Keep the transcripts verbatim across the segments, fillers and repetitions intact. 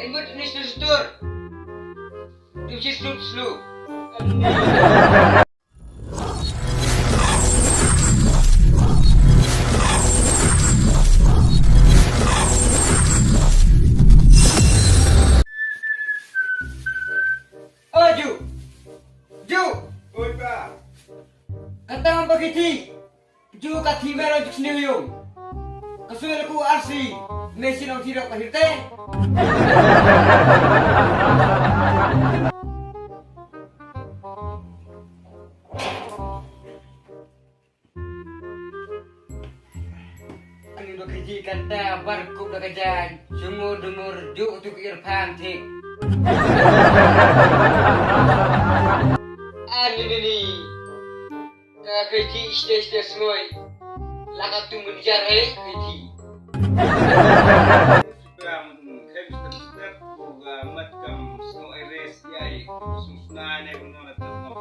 Imut ni stur stur. Tu si stur slu. Oh, Ju. Ju. Oi, pa. Kata ba ki thi. Ju ka thi mero ju sniu yung. Ka sui la ku arsi. Me si nong thi dok ka hirte. Ani ba ka ji kata bar kup da ka jan. Sumur dumur ju tu ka irfan thik. Ani ni ni. Ka kai ti iste iste sngoi. La ka tu mun jar eh kai ti. Ka mun kai step step ko ga mat kam sngoi res yai. Sum sna ne ko na ta no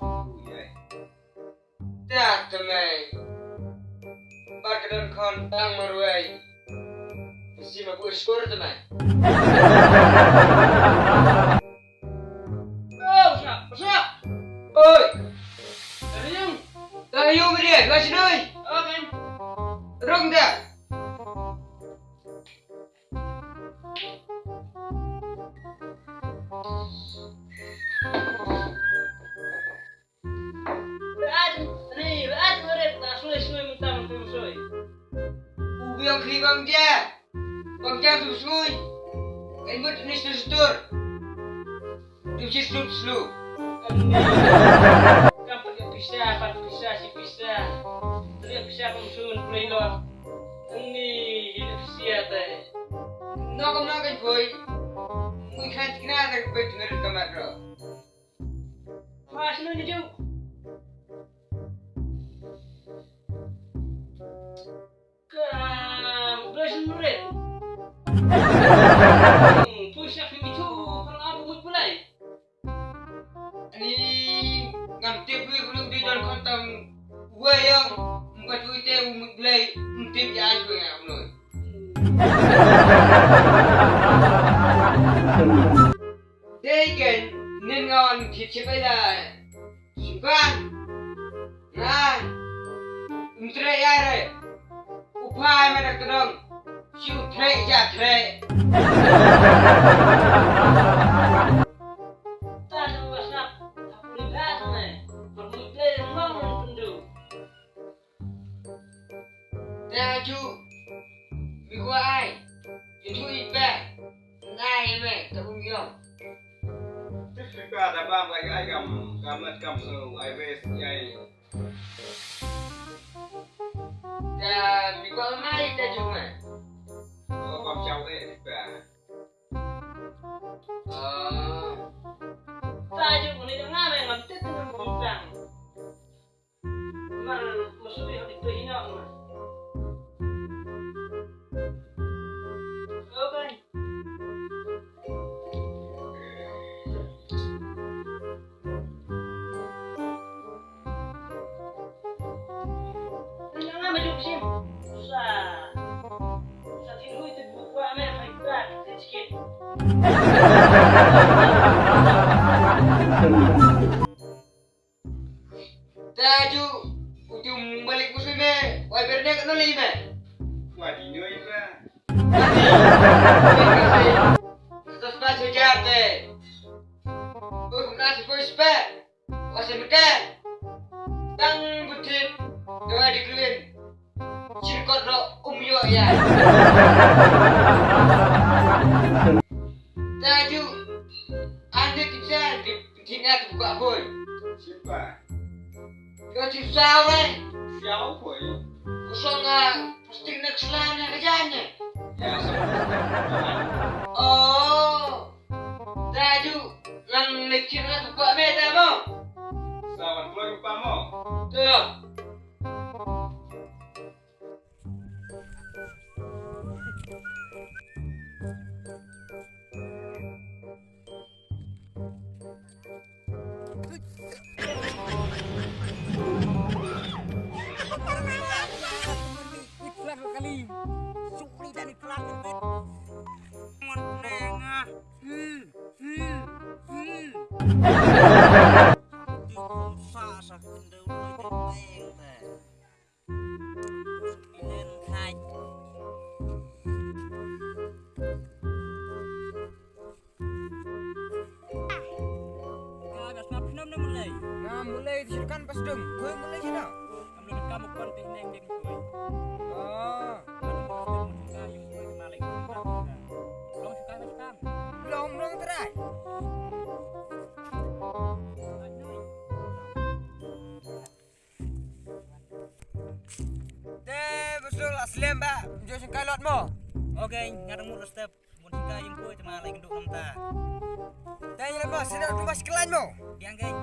yai. Ta te mai. Bar ka don kon tang marwai. Si ma bu skor te mai. Oh, sa, sa. Oi. Tayung. Tayung dia, gua sini. Okay. Rung dah. Rat, ni, rat, rat, ta sui, sui, mentang, mentang, sui. Ubi ang kri bang dia. Bang dia tu sui. Kan buat ni stur stur. Tu si stur slu. Ani. Kam pakai pisa, pakai pisa, si pisa. Pakai pisa, kam sun, play lo. Ani, ini pisa te. No, kam no, kan boy. Mui khan kina, tak boy, tu ngerit kamar lo. Mas no ni ju. Ka blush nurit. Push up ni tu kalau aku mut pulai. Ani ngam tip wi kulung di don kontam. Wa yang mbat wi te mut pulai mut tip ya aku ya kulung. Dei ken nin nga wan thit chip ai da. Sipan. Ngan. Mtre ya re. Upai ma dak tedong. Siu tre ya tre. Ta dong wasap. Aku ni dah tu me. Perlu play mau pendu. Te aju. Mi kwah ai. Itu ipe. Nai me, ta bum yom. Te ipe da bam ai ai kam kam lat kam so ai ves ai. Te mi kwah mai te aju me. Oh, kam chau e ipe. Oh. Ta aju ni da ngai me ngam te te ngam bang. Mar masuri hadi pehina ma. Okay. Nanga ma juk sim. Sa. Sa ti hui te bukwa me hai bak te chikit. Taju, uti malik muslime, wai berne ka noli me. Wadi noi ba. Wadi. Terus pas jate. Oi, kumna si boy spe. Wase mete. Tang butit. Dewa di kelin. Cirkot ro um yo ya. Taju. Ande kita di Tina tu buka boy. Siapa? Kau tu sawe. Siapa boy? Kosong ah, pasti nak selana kerjanya. Ya, sama. Oh. Taju, lang nekin lah tu buka meta mo. Sawan keluar lupa mo. Tuh. Ka ba sngap snem ne mulai. Na mulai ti sirkan pas deng. Koi mulai sina. Kam lu kam kon ti neng deng koi. Ah. Long suka ba skam. Long long terai. Te besul aslem ba. Joshin kailot mo. Okay, ngadang mur step. Mun ka yung ko te ma lai ndu kam ta. Te ila ba sina du mas kelan mo. Yang kai.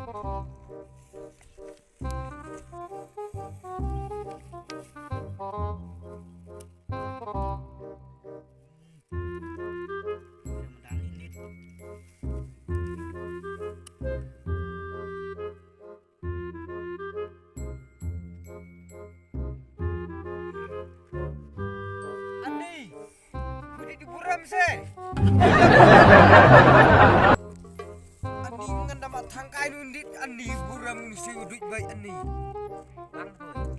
Ani, ku di di buram se. Ani ngan dama thangkai nun dit ani buram se uduit bai ani.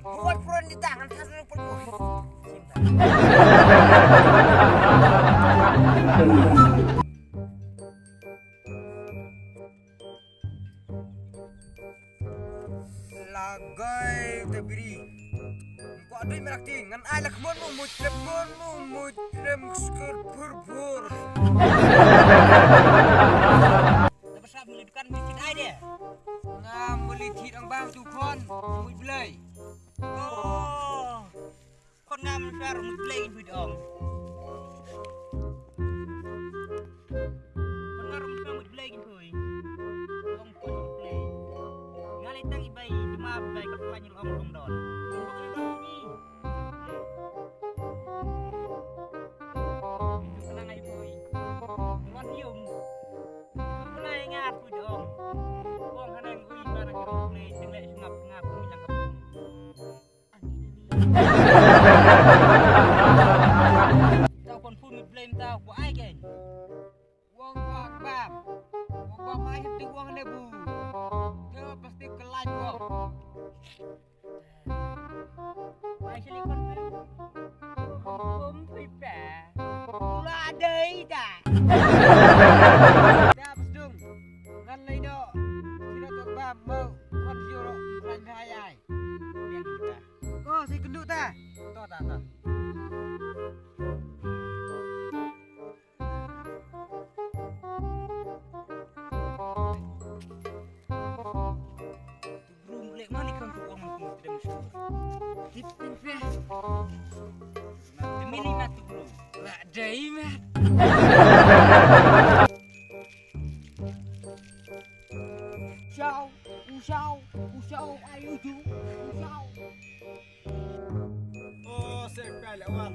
Buat puran di tangan tas lu pun. Lagai te biri. Ko adui merak ti ngan ai lak mon mu muj lem mon mu muj lem skur pur pur. Te besap muli dukan muli ti ai de. Nga muli ti dang bang tu kon muj blai. Oh. Kon ngam sar mut blei gin pui dong. Kon ngam sar mut blei gin pui. Dong kon mut blei. Ngalai tang ibai cuma bai kot pan nyul ong ong don. Ong ong don ni. Itu kenang ai pui. Tuan hiung. Mulai ngat pui dong. Ong hanang ui barang kiro blei tenglek sungap ngap milang kapung. Tau pon phun mit blame tau ko ai gen. Wong wang bam. Wong bam ai hip ti wong ne bu. Te pasti kelaj wong. Ai sili kon pe. Kum pipa. Ula dei ta. Da psdung. Ngan lei do. Sino to bam mo. Kon siro. Kelaj ai ai. Ko si kendu ta. To ta ta. Brum lek mani kan tu orang tu dem sur. Tip tip eh. Mini na tu brum. La dai ma. Ciao, u ciao, u ciao, ayo ju, u ciao. Oh, se pele wan.